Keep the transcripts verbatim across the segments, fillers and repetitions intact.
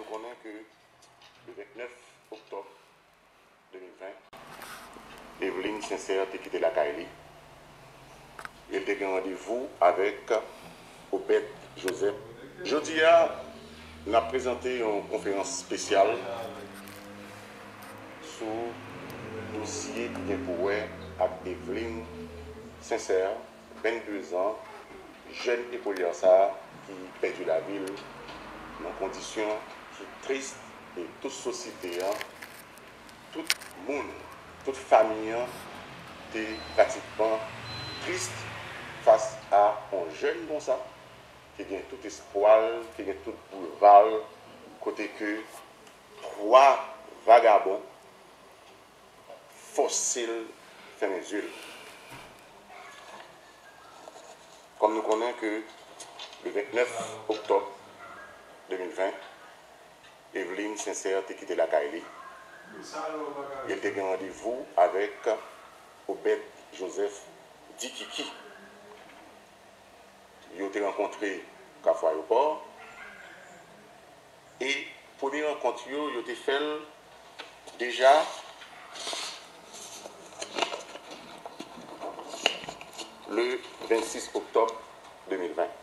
Konnen ke le vennèf oktòb de mil ven, Eveline Sincère te kite lakay li e l te gen randevou avèk Obed Joseph. Jodi a, n ap prezante yon konferans espesyal sou dosye ki gen pou wè ak Eveline Sincère, vennde zan, jèn ekolè sa a ki pèdi lavi l nan kondisyon ki tris, e tout sosyete an, tout moun, tout fanmi an te pratikman tris fas a yon jèn konsa, ki gen tout espwa l, ki gen tout boulva l, kote ke twa vagabon fòse l fèmen zye l. Kòm nou konnen ke le vennèf oktòb de mil ven, Eveline Sincère te kite lakay li e l te gen randevou avèk Obed Joseph Dikiki. Yo te rankontre Kafou Ayewopò. E premye rankont yo, yo te fè l deja le vennsis oktòb de mil ven.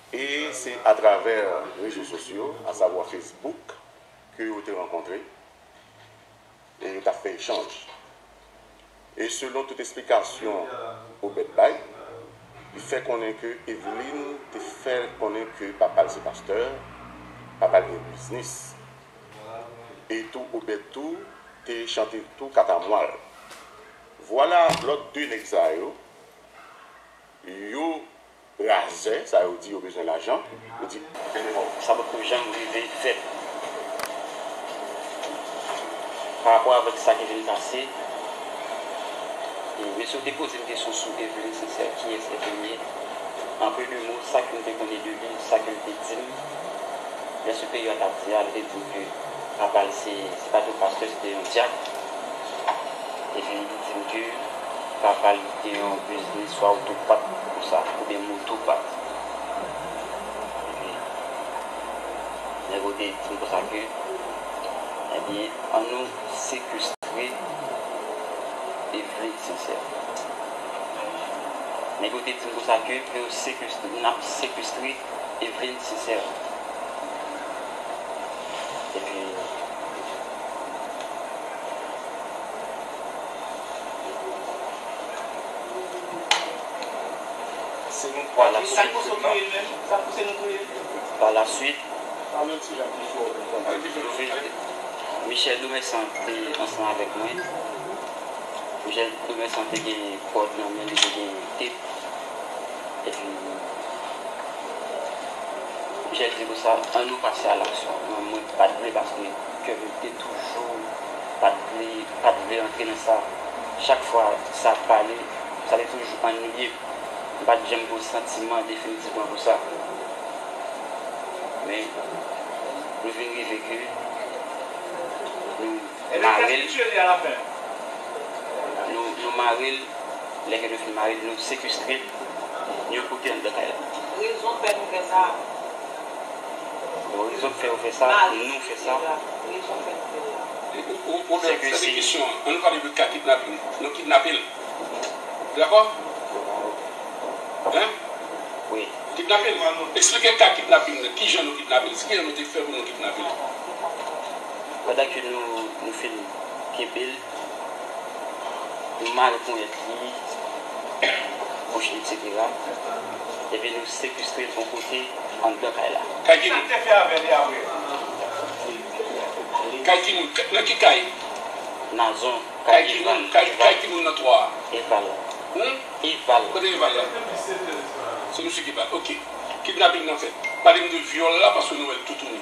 E se atravè rezo sosyo, asavwa Facebook, ke yo te rankontre e yo t ap fè echanj. E selon tout esplikasyon Obed bay, li fè konnen ke Eveline te fè konnen ke papa l se pastè, papa l gen biznis. E tou Obed tou te chante tou katamwal. Vwala lòt de nèg sa yo, yo razè, sa yo di yo bezwen lajan, yo di, sa poko janm rive fèt. Pa rapò avèk sa ki vin pase, e, mesye yo te poze m kesyon sou Eveline Sincère, kiyès Eveline ye. An peu de mo, sa ke m te konnen de li, sa ke l te di m, lè siperyè a t ap di a, li te di m ke papa l se, se pa t yon pastè, se te yon dyak. Epi li di m ke papa l te yon biznis swa otopat konsa, oubyen motopat. Epi nèg yo te di m konsa ke, ebyen, ann nou sekestre Eveline Sincère. Nèg yo te di m konsa ke pou yo sekestre, n ap sekestre Eveline Sincère. Epi, se nou twa ki sekestre. Pa laswit, Michel Domersan te ansanm avèk mwen. Michel Domersan te gen kòd nan men li, te gen tep. Epi, Michel di konsa, ann nou pase a laksyon. Mwen, mwen pa t vle paske kè m te toujou pa t vle, pa t vle antre nan sa. Chak fwa sa ap pale, sa te toujou annuye m. M pa t janm gen yon santiman definitivman pou sa. Men, nou vin rive ke nou mare l. Nou, nou mare l. Lè ke nou fin mare l, nou sekestre l, nou pote anndan kay la. Rezon k fè nou fè sa. Bon, rezon k fè yo fè sa, nou fè sa. Rezon k fè nou fè sa. Ou, ou, ou, se ke se kesyon an. Ann nou pale de ka kidnaping. Nou kidnape l. Dakò? Hein? Wi. Kidnape l. Eksplike ka kidnaping nan. Kijan nou kidnape l? Kijan nou te fè pou nou kidnape l? Pandan ke nou, nou fin kenbe l, nou mare ponyèt li, bouch li, etsetera. Epi nou sekestre l yon kote anndan kay la. Kay ki moun? Kay ki moun? Nan ki kay? Nazon. Kay ki moun? Kay, kay ki moun nan twa a? Eval. Hmm? Eval. Kote Eval la? Se misye ki bat. Ok. Kidnaping nan fèt. Pale m de vyòl la, paske nou wè l toutouni.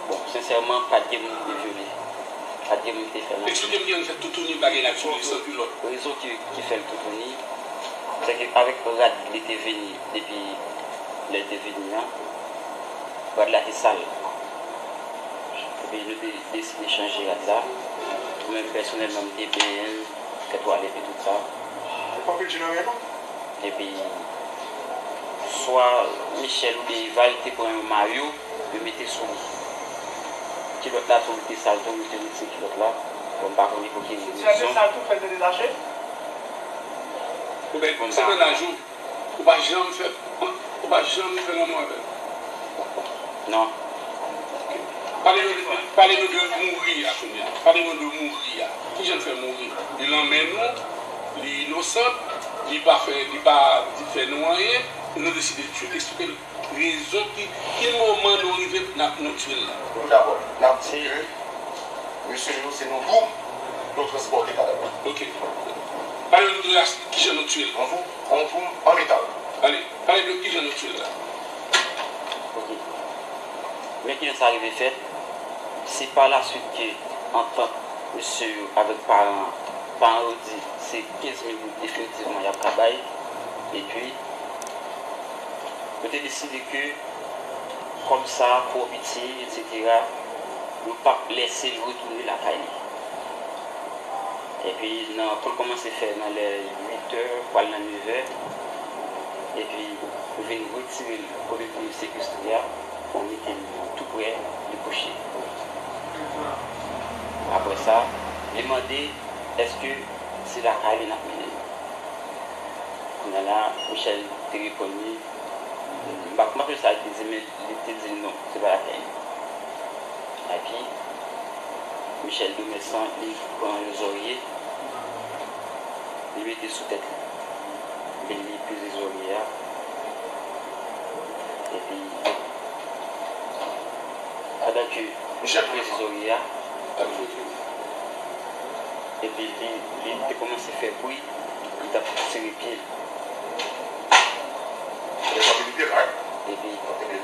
Bon, sensèman, pa t gen moun ki te vyole. Pa t gen moun ki te fè l anyen. Eksplike m kijan l fè toutouni bagay la, toutouni san kilòt. Rezon ki, ki fè l toutouni, se ke avèk rad li te vini depi lè l te vini an, rad la te sal. Epi nou te deside chanje rad la. Mwen menm pèsonèlman, m te benyen l, fè twalèt e tout sa. Epi, Swa Michel oubyen Eval te pran yon mayo, yo mete sou li. Kilòt la tou, li te sal tou, yo te retire kilòt la. Bon, m pa konnen pou ki rezon. Ti Ernest sal tou, fè l te detache? Ou bèl, se mennaj ou. Ou pa janm fè, ou pa janm fè lanmou avè l? Non. Pale nou de, pale nou de mouri a kounye a. Pale nou de mouri a. Kijan l fè mouri? Li lanmè nou, li inosan, li pa fè, li pa fè nou anyen, e nou deside tiye l. Eksplike nou rezon ki, ki moman nou rive n ap, nou tiye l la. Nou dakò. N ap di ke mesye yo se nan group yo transpòte kadav la. Ok. Pale nou de kijan nou tiye l. An group, an group, an metal. Ale, pale nou kijan nou tiye l la. Ok. Men kijan sa rive fèt, se pa laswit ke antant mesye yo avèk paran, paran yo di se kenz mil goud definitivman y ap ka bay, epi yo te deside ke kòb sa twò piti, etsetera, yo p ap lèse l retounen lakay li. Epi, nan, pou l kòmanse fè nan lè uit è, pral nan nèf è, epi, yo vin retire l kote pou yo sekestre a, pou yo mete l tou prè li kouche. Apre sa, li mande èske se lakay li n ap mennen l. Kounye a la, Michel te reponn li, m pa, m pa sonje sa li te di, men li te di l non, se pa lakay li. Epi, Michel Domèsan, li pran yon zòrye, li mete sou tèt li. Epi, li peze zòrye a. Epi, pandan ke Michel peze zòrye a, epi li, li te kòmanse fè bri, li t ap tire pye l. Epi,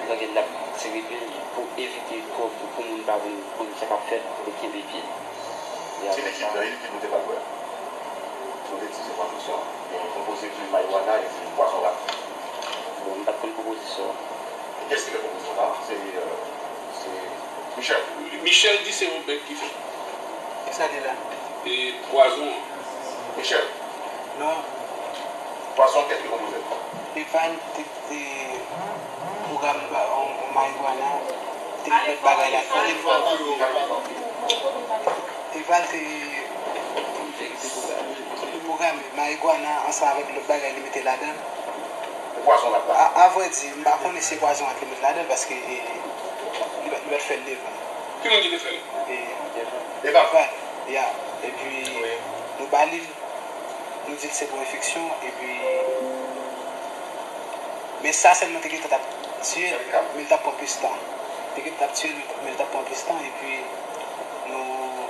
tanke l ap tire pye l pou evite twòp pou moun pa vin konn sa k ap fèt, li kenbe pye l. Se likid nan, e likid nou te pral bwè. Nou te di se pwazon. Yon konpoze de marijuana epi pwazon rat. Bon, m pa t konn konpozisyon an. Kiyès ki fè konpozisyon sa? Se, euh, se Michel. Michel di se Obed ki fè. Kisa li la? E pwazon an. Michel. Non. Pwazon, kiyès ki konpoze l? Eval te, te pwogram ba, on, on marijuana, te met bagay la. Eval te pwograme marijuana ansanm avèk lòt bagay li mete ladan l. Pwazon rat la. A, a vrè di, m pa konnen si se pwazon rat li met ladan l, paske, e, li pa, li pa t fè l devan. Ki moun ki te fè l? E, Eval. Eval, ya. Epi, nou ba li l, nou di l se pou enfeksyon, epi, men sa sèlman te gentan t ap tiye l, men l t ap pran plis tan. Te gentan t ap tiye l, men l t ap pran plis tan, epi, nou,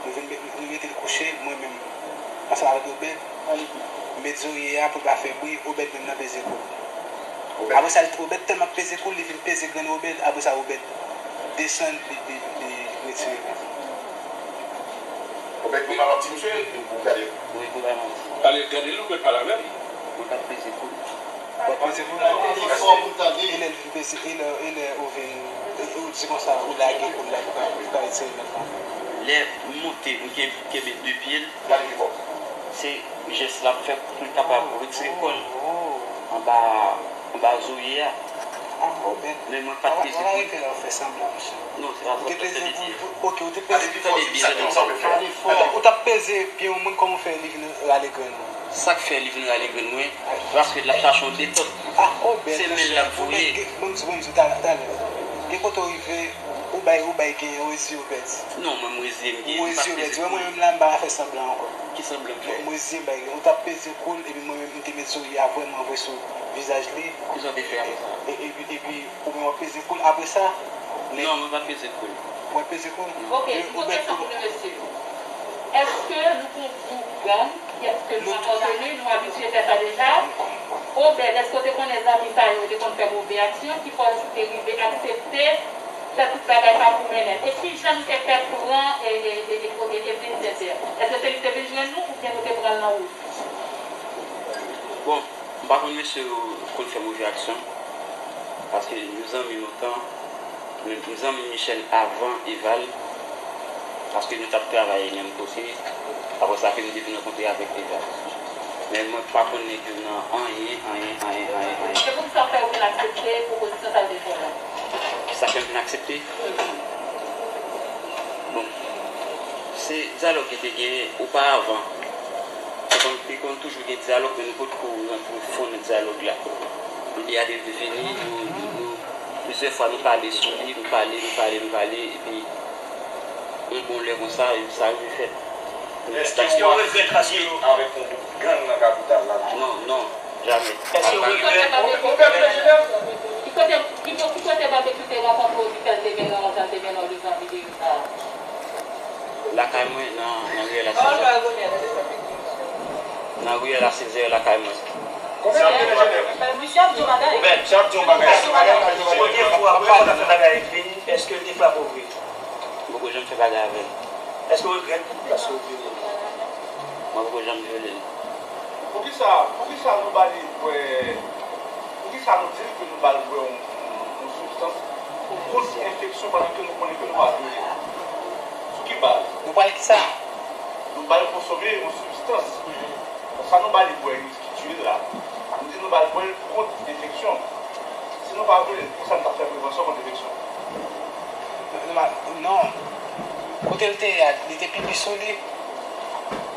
nou vin met, nou mete l kouche, mwen menm, ansanm avèk Obed, met zòrye a pou l pa fè bri, Obed menm nan peze kou l. Apre sa, Obed tèlman peze kou l, li vin peze grenn Obed, apre sa, Obed desann, li, li, li retire l. Obed, pou pa manti, misye, ou gade. Wi, pou pa manti. Ale, gade l, Obed, pale avè l. Mwen pa peze kou l. Ou pa peze kou l? Li fò pou tande. E lè l vin peze, e lè, e lè ou vin, e ou di konsa, ou lage kou l la, pou ka, pou ka retire nèt la. Lè m monte, m ken-, kenbe de pye l. Gade pi fò. Se jès l ap fè pou l kapab retire kò l anba, anba zòrye a. Men mwen pa t peze kou l. Non, se pa sa m t ap fè, mesye. Tande byen, tande byen. Ou t ap peze pye yon moun, kòman w fè li vin rale grenn ou? Sa k fè li vin rale grenn mwen, paske l ap chache yon detòt. Se men l l ap voye. Bon, m di, bon, m di, talè, talè. Gen kote w rive, ou bay, ou bay gen, ou reziye, ou pèdi. Non, mwen, m reziye, m gen, m pa t peze kou l. Ou reziye, ou pèdi. Mwen menm la, m pa ka fè sanblan ankò. Ki sanblan w fè? M reziye, m bay gen. Ou t ap peze kou l, epi mwen menm, m te met zòrye a vrèman vre sou vizaj li. Kisa w te fè apre sa? E, epi, epi, ou menm w ap peze kou l. Apre sa, lè... Non, mwen pa t peze kou l. Ou pa t peze kou l? Non. Ok, yon kesyon pou nou, mesye. Èske nou gon gwoup gang? Èske nou apateni, nou abitye fè sa deja? Obed, èske w te konnen zanmi sa yo te konn fè move aksyon ki fè w te rive aksepte fè tout bagay sa pou mennen? E kijan nou te fè pran e, e, e, e, e, e Vincent? Èske se li ki te vin jwenn nou oubyen nou te pran l nan wout? Bon, m pa konn mesye yo konn fè move aksyon, paske nou zanmi lontan. Men m zanmi Michel avan Eval, paske nou t ap travay menm kote, apre sa ke nou te vin rankontre avèk Eval. Men mwen pa konn nèg yo nan anyen, anyen, anyen, anyen, anyen. Se pou sa fè ou vin aksepte pwopozisyon sa yo te fè w la? Sa fè m vin aksepte? Bon, se dyalòg ki te genyen oparavan. Te konn, te konn toujou gen dyalòg, men nou potko rantre fon nan dyalòg la. Lide a te vini, nou, nou, nou, plizyè fwa nou pale sou li, nou pale, nou pale, nou pale, epi yon bon lè konsa, epi sa rive fèt. Èske w regrèt asyosye w avèk yon gwoup gang nan kapital la? Non, non, jamè. Èske w regrèt? Ki kote, ki kote, ki kote Barbecue te rankontre w, ki fè l te mennen w, jan l te mennen w devan videyo sa a? Lakay mwen, nan, nan riyèl a Sezè. Nan riyèl a Sezè, lakay mwen. Misye ap di yon bagay. Misye ap di yon bagay. Premye fwa, premye fwa w ap fè bagay ak li, èske l te frape w vre? M poko janm fè bagay avè l. Èske w regrèt paske w vyole l? Mwen poko janm vyole l. Poukisa, poukisa nou ba li bwè, poukisa nou di l ke nou ba l bwè yon, yon, yon sibstans kont enfeksyon pandan ke nou konnen ke nou pa vyole l? Sou ki baz? Nou ba l kisa? Nou ba l konsome yon sibstans. Sa nou ba li bwè ki tire l la, nou di nou ba l bwè l kont enfeksyon. Si nou pa vyole l, pou sa nou t ap fè prevansyon kont enfeksyon? Non. Kote l te ye a, li te pipi sou li.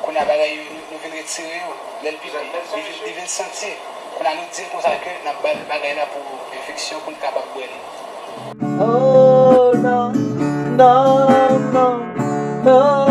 Kounye a bagay yo, nou, nou vin retire yo. Lè l pipi, li vin, li vin santi. Kounye a nou di l konsa ke n ap ba l bagay la pou enfeksyon, pou l kapab bwè li. Oh, non, non, non, non.